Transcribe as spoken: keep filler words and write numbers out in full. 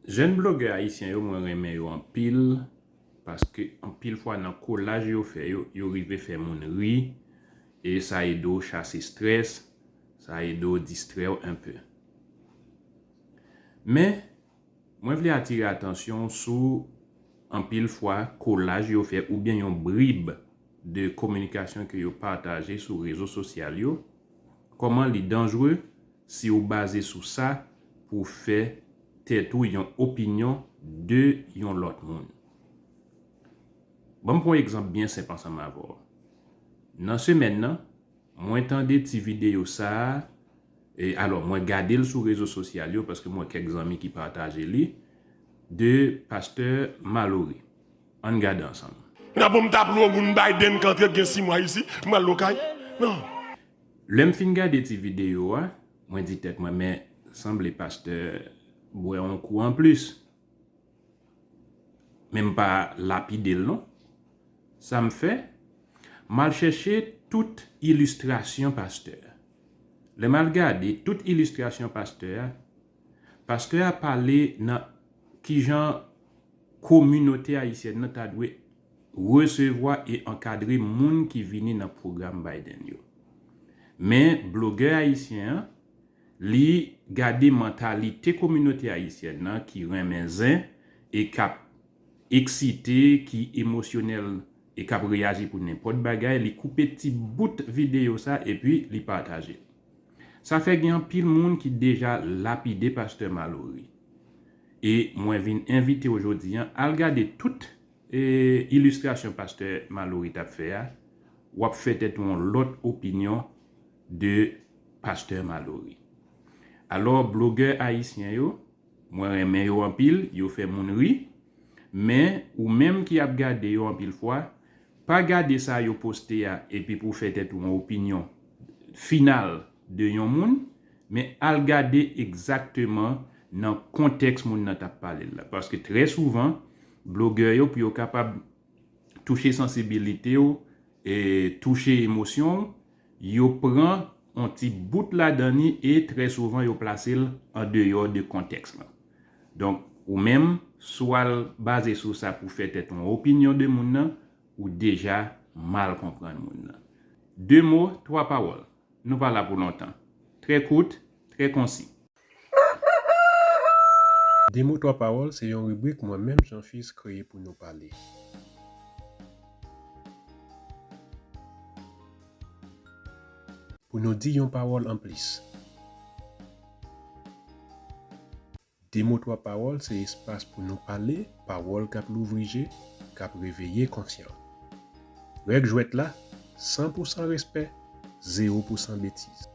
Jèn blogè ayisyen yo, mwen renmen yo anpil, paske anpil fwa nan kolaj yo fè yo, yo rive fè moun ri, e sa ede w chase strès, sa ede w distrè w enpe. Men, mwen vle atire atansyon w sou anpil fwa kolaj yo fè oubyen yon brib de kominikasyon ke yo pataje sou rezo sosyal yo, kòman li danjre si w baze sou sa pou w fè tèt ou yon opinyon de yon lòt moun. Ban m pran yon egzanp byen senp ansanm avè w. Nan semèn nan, mwen tande ti videyo sa a, e alò, mwen gade l sou rezo sosyal yo, paske mwen kèk zanmi ki pataje li, de pastè Malory. Ann gade ansanm. Nan bon, m t ap lwe moun Biden k antre gen sis mwa isi, m al lwe kay. Non. Lè m fin gade ti videyo a, mwen di tèt mwen, men sanble pastè bwè yon kou anplis. Men m pa lapide l non. Sa m fè, m al chèche tout ilistrasyon pastè a. Lè m al gade tout ilistrasyon pastè a, pastè a pale nan kijan kominote ayisyèn nan ta dwe resevwa e ankadre moun ki vini nan pwogram Biden yo. Men blogè ayisyen an, li gade mantalite kominote ayisyèn nan ki renmen zen e k ap eksite, ki emosyonèl e k ap reyaji pou nenpòt bagay, li koupe ti bout videyo sa epi li pataje l. Sa fè gen anpil moun ki deja lapide pastè Malory. E mwen vin envite w jodi an al gade tout e, ilistrasyon pastè Malory t ap fè a, w ap fè tèt ou yon lòt opinyon de pastè Malory. Alò, blogè ayisyen yo, mwen renmen yo anpil, yo fè moun ri, men ou menm ki ap gade yo anpil fwa, pa gade sa yo poste a epi pou w fè tèt ou yon opinyon final de yon moun, men al gade egzakteman nan kontèks moun nan t ap pale l la. Paske trè souvan, blogè yo, pou yo kapab touche sansibilite w, e touche emosyon w, yo pran yon ti bout ladan li e trè souvan yo plase l andeyò de kontèks lan. Donk, ou menm, si w al baze sou sa pou fè tèt ou yon opinyon de moun nan, ou deja mal konprann moun nan. De mo, twa pawòl. Nou pa la pou lontan. Trè kout, trè konsi. De mo twa pawòl se yon ribrik mwen menm Jean Fils kreye pou nou pale. Pou nou di yon pawòl anplis. De mo twa pawòl se espas pou nou pale, pawòl k ap louvri je, k ap reveye konsyan. Règ jwèt la, san pou san respè, zewo pou san betiz.